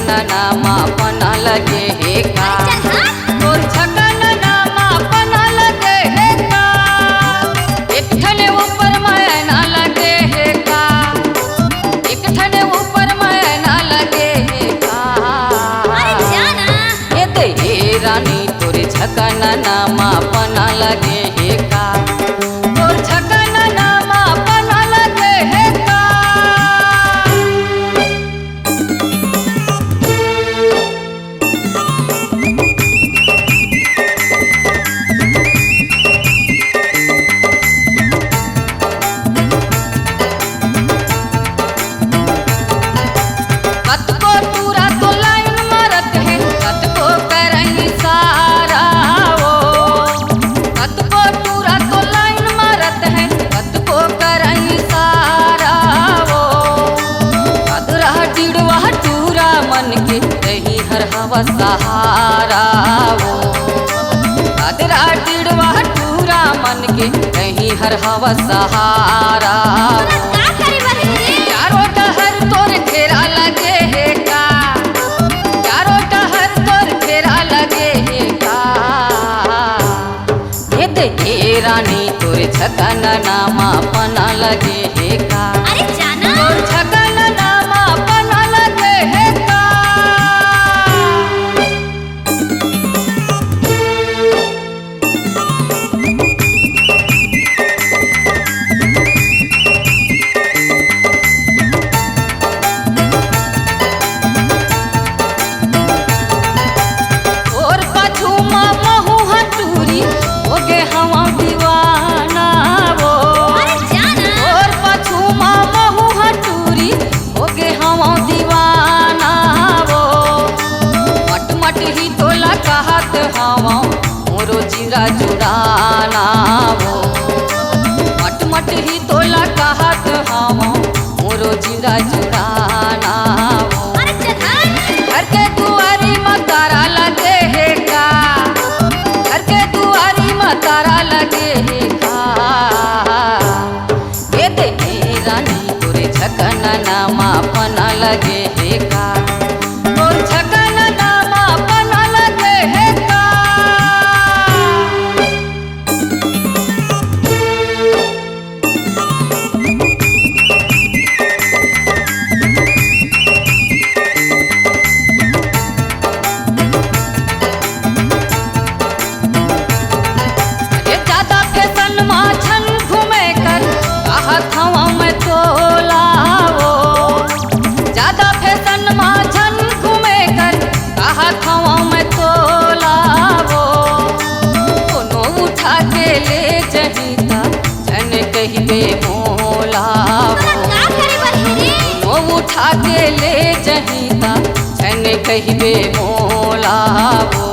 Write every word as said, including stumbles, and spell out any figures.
नाम अपन लगे हे का? चल हाँ। तोर छकन नाम अपन लगे हे का? एक ठने ऊपर मैना लगे हे का? एक ठने ऊपर मैना लगे हे का? अरे जाना। ए दे हे रानी, तोर छकन नाम अपन लगे हे का? तोर छकन नाम अपन लगे हे का? कतको टूरा तो लाइन मारत हे, कतको करई सारा ओ। कतको टूरा तो लाइन मारत हे, कतको करई सारा ओ। अदरा डिड़वा टूरा मन के, तहीं हर हवा सहारा ओ। अदरा डिड़वा टूरा मन के, तहीं हर हवा सहारा ओ। का करी बहिनी? चारों डहर तोर घेरा लगे हे का? चारों डहर तोर घेरा लगे हे का? ए दे हे रानी, तोर छकन नाम अपन लगे हे का? अरे जाना। तोर छकन नाम अपन लगे हे का? तोर पाछू मा महू ह टूरी, होगे हवं दीवाना ओ। अरे जाना। तोर पाछू मा महू ह टूरी, होगे हवं दीवाना ओ। मट मट ही तोला कहत हवं, मोरो जिंदा जुड़ाना ओ। मट मट ही तोला कहत हवं, मोरो जिंदा जुड़ाना ओ। अरे चल हट। घर के दुआरी म तारा लगे हे का? घर के दुआरी म तारा लगे हे का? ए दे हे रानी, तोर छकन नाम अपन लगे हे का? तोर छकन नाम अपन लगे हे का? अरे जादा फैशन मा झन घूमे कर, कहत हवं मैं तोला ओ। जादा फैशन मा झन घूमे कर, कहत हवं मैं तोला ओ। कोनो उठा के ले जही त झन कहिबे मोला ओ। तोला का करे बर हे रे? कोनो उठा के ले जही त झन कहिबे मोला ओ।